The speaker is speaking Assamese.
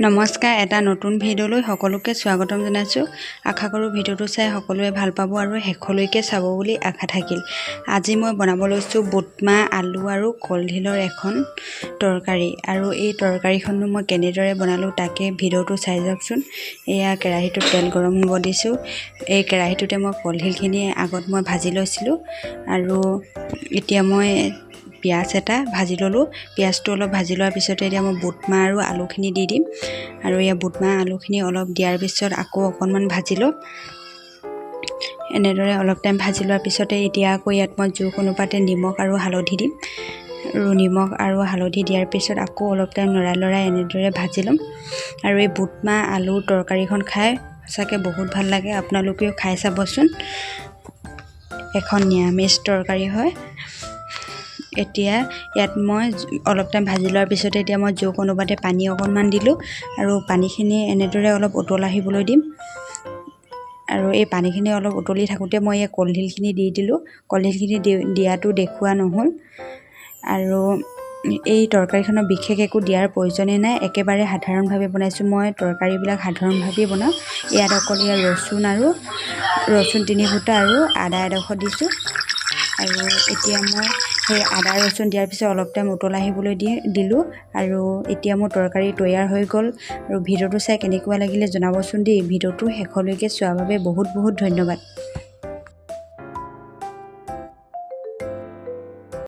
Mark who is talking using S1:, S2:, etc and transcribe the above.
S1: নমস্কাৰ, এটা নতুন ভিডিঅ'লৈ সকলোকে স্বাগতম জনাইছোঁ। আশা কৰোঁ ভিডিঅ'টো চাই সকলোৱে ভাল পাব আৰু শেষলৈকে চাব বুলি আশা থাকিল। আজি মই বনাব লৈছোঁ বুটমাহ, আলু আৰু কলডিলৰ এখন তৰকাৰী। আৰু এই তৰকাৰীখনো মই কেনেদৰে বনালোঁ, তাকে ভিডিঅ'টো চাই যাওকচোন। এয়া কেৰাহীটোত তেল গৰম হ'ব দিছোঁ। এই কেৰাহীটোতে মই কলডিলখিনি আগত মই ভাজি লৈছিলোঁ আৰু এতিয়া মই পিঁয়াজ এটা ভাজি ল'লোঁ। পিঁয়াজটো অলপ ভাজি লোৱাৰ পিছতে এতিয়া মই বুটমাহ আৰু আলুখিনি দি দিম। আৰু ইয়াৰ বুটমাহ আলুখিনি অলপ দিয়াৰ পিছত আকৌ অকণমান ভাজি ল'ম। এনেদৰে অলপ টাইম ভাজি লোৱাৰ পিছতে এতিয়া আকৌ ইয়াত মই জোখ অনুপাতে নিমখ আৰু হালধি দিম। আৰু নিমখ আৰু হালধি দিয়াৰ পিছত আকৌ অলপ টাইম লৰাই লৰাই এনেদৰে ভাজি ল'ম। আৰু এই বুটমাহ আলুৰ তৰকাৰীখন খাই সঁচাকৈ বহুত ভাল লাগে, আপোনালোকেও খাই চাবচোন। এখন নিৰামিষ তৰকাৰী হয়। এতিয়া ইয়াত মই অলপ টাইম ভাজি লোৱাৰ পিছতে এতিয়া মই জোখ অনুপাতে পানী অকণমান দিলোঁ আৰু পানীখিনি এনেদৰে অলপ উতল আহিবলৈ দিম। আৰু এই পানীখিনি অলপ উতলি থাকোঁতে মই এই কলডিলখিনি দি দিলোঁ। কলডিলখিনি দিয়াটো দেখুওৱা নহ'ল। আৰু এই তৰকাৰীখনৰ বিশেষ একো দিয়াৰ প্ৰয়োজনেই নাই, একেবাৰে সাধাৰণভাৱে বনাইছোঁ। মই তৰকাৰীবিলাক সাধাৰণভাৱেই বনাওঁ। ইয়াত অকল ইয়াৰ ৰচুন আৰু ৰচুন 3 ফুটা আৰু আদা এডোখৰ দিছোঁ। আৰু এতিয়া মই সেই আদা ৰচুন দিয়াৰ পিছত অলপ টাইম উতল আহিবলৈ দিলোঁ আৰু এতিয়া মোৰ তৰকাৰী তৈয়াৰ হৈ গ'ল। আৰু ভিডিঅ'টো চাই কেনেকুৱা লাগিলে জনাবচোন দেই। ভিডিঅ'টো শেষলৈকে চোৱাৰ বাবে বহুত বহুত ধন্যবাদ।